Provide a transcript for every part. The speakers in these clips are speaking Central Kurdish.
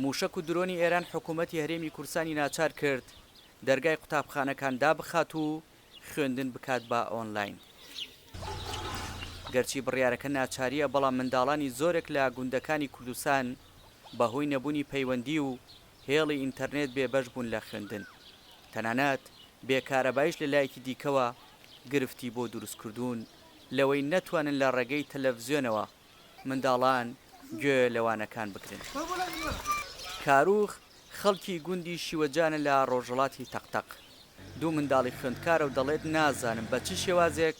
مووشەک و درۆنی ئێران حکوومەتی هەرێمی کوردستانی ناچار کرد دەرگای قوتابخانەکان دابخات و خوێندن بکات بە ئۆنلاین. گەرچی بڕیارەکە ناچارییە، بەڵام منداڵانی زۆرێک لە گوندەکانی کوردستان بەهۆی نەبوونی پەیوەندی و هێڵی ئینتەرنێت بێبەش بوون لە خوێندن. تەنانەت بێ کارەبایش لە لایەکی دیکەوە گرفتی بۆ دروستکردوون لەوەی نەتوانن لە ڕێگەی تەلەفزیۆنەوە منداڵان گوێ لە وانەکان بگرن. کاروخ خەڵکی گوندی شیوەجانە لە ڕۆژهەڵاتی تەقتەق. دوو منداڵی خوێندکارە و دەڵێت نازانم بە چ شێوازێک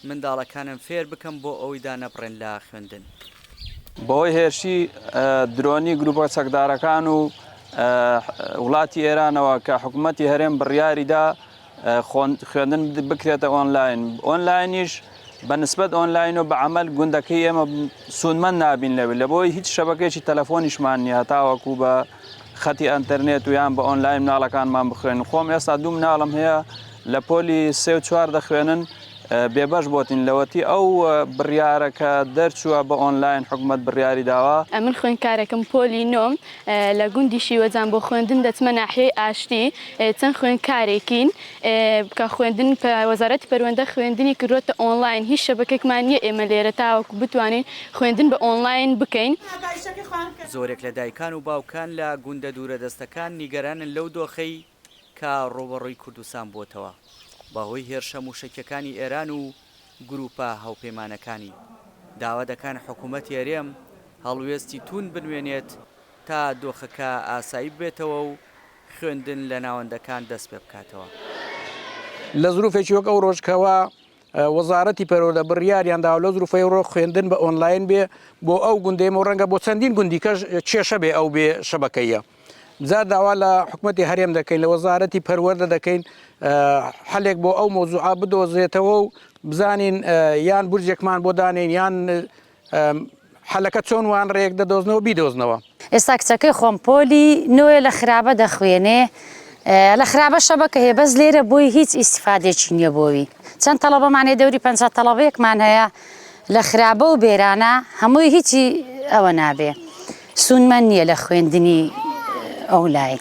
منداڵەکانم فێر بکەم بۆ ئەوەی دانەبڕێن لە خوێندن. بەهۆی هێرشی درۆنی گروپە چەکدارەکان و وڵاتی ئێرانەوە کە حکوومەتی هەرێم بڕیاریدا خوێندن بکرێتە ئۆنلاین ئۆنلاینیش بە نسبەت ئۆنلاین و بە عمل گوندەکەی ئێمە سوودمەند نابین لەوێ لە بۆی هیچ شەبەکەیەکی تەلەفۆنیشمان نییە هەتاوەکو بە خەتی ئەتەرنێت و یان بە ئۆنلاین مناڵەکانمان بخوێن خۆم ئێستا دوو مناڵم هەیە لە پۆلی سێ و چوار دەخوێنن بێبەش بۆتین لەوەتی ئەو بڕیارە کە دەرچووە بە ئۆنلاین حکومەت بڕیاری داوە. ئەمن خوێندکارێکم پۆلی نۆم لە گوندی شیوەجان بۆ خوێندن دەچمە ناحیەی ئاشتی چەند خوێندکارێکین کە خوێندن وەزارەتی پەروەندە خوێندنی کردووەتە ئۆنلاین هیچ شەبەکەێکمان نییە ئێمە لێرە تاوەکو بتوانین خوێندن بە ئۆنلاین بکەین. زۆرێک لە دایکان و باوکان لە گوندە دوورەدەستەکان نیگەرانن لەو دۆخەی کە ڕووبەڕووی کوردستان بووەتەوە بەهۆی هێرشە مووشەکیەکانی ئێران و گرووپە هاوپەیمانەکانی، داوا دەکەن حکوومەتی هەرێم هەڵوێستی تووند بنوێنێت تا دۆخەکە ئاسایی ببێتەوە و خوێندن لە ناوەندەکان دەست پێ بکاتەوە. لە زروفێکی وەک ئەوڕۆش کەوا وەزارەتی پەروەردە بڕیاریان داوە لەو زروفەی ئەوڕۆ خوێندن بە ئۆنلاین بێ بۆ ئەو گوندەی ئێمە و ڕەنگە بۆ چەندین گوندی کەش کێشە بێ ئەو بێ شەبەکەیە. جا داوا لە حکومەتی هەرێم دەکەین لە وەزارەتی پەروەردە دەکەین حەلێک بۆ ئەو مەوزوعە بدۆزێتەوە و بزانین یان بورجێکمان بۆ دانێین یان حەلەکە چۆن وان ڕێک دەدۆزنەوە بیدۆزنەوە. ئێستا کچەکەی خۆم پۆلی نۆیە لە خرابە دەخوێنێ لە خرابە شەبەکە هەیە بەس لێرە بۆی هیچ ئیستیفادێکی نییە بۆوی چەند تەڵەبەمان هەیە دەوری 50 تەڵەبەیەکمان هەیە لە خرابە و بێرانە هەمووی هیچی ئەوە نابێ سوونمەند نییە لە خوێندنی ئەو لای.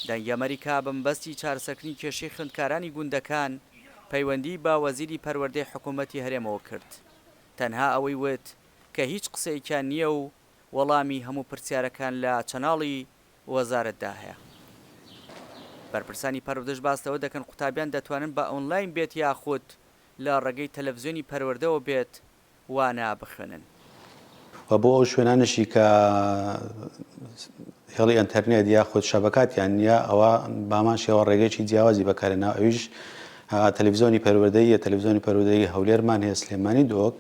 دەنگی ئەمەریکا بە مەبەستی چارەسەرکردنی کێشەی خوێندکارانی گوندەکان پەیوەندیی بە وەزیری پەروەردەی حکومەتی هەرێمەوە کرد. تەنها ئەوەی وت کە هیچ قسەیەکیان نییە و وەڵامی هەموو پرسیارەکان لە چەناڵی وەزارەتدا هەیە. بەرپرسانی پەروەردەش باس لەوە دەکەن قوتابیان دەتوانن بە ئۆنلاین بێت یاخود لە ڕێگەی تەلەفزیۆنی پەروەردەوە بێت وانە بخوێنن. و بۆ ئەو شوێنانەشی کە هێڵی ئەنتەرنێت یاخود شەبەکاتیان نییە ئەوە بامان شێوە ڕێگەیەکی جیاوازی بەکارهێناوە ئەویش تەلەفزیۆنی پەروەردەییە تەلەفزیۆنی پەروەردەیی هەولێرمان هەیە سلێمانی دهۆک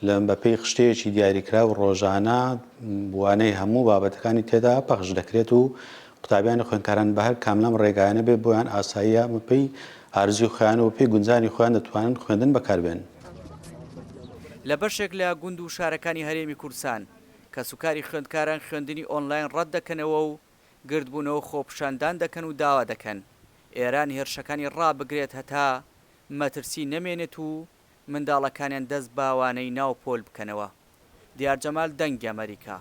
لە بەپێی خشتەیەکی دیاریکراو ڕۆژانە وانەی هەموو بابەتەکانی تێدا پەخش دەکرێت و قوتابیان و خوێندکاران بە هەر کام لەم ڕێگایانە بێت بۆیان ئاساییە بەپێی ئارزوی خۆیان و بەپێی گونجانی خۆیان دەتوانن خوێندن بەکاربێنن. لە بەشێک لە گوند و شارەکانی هەرێمی کوردستان، کەسوکاری خوێندکاران خوێندنی ئۆنلاین ڕەتدەکەنەوە و گردبوونەوە خۆپیشاندان دەکەن و داوا دەکەن ئێران هێرشەکانی ڕابگرێت هەتا مەترسی نەمێنێت و منداڵەکانیان دەست بە وانەی ناو پۆل بکەنەوە. دیار جەمال، دەنگی ئەمەریکا.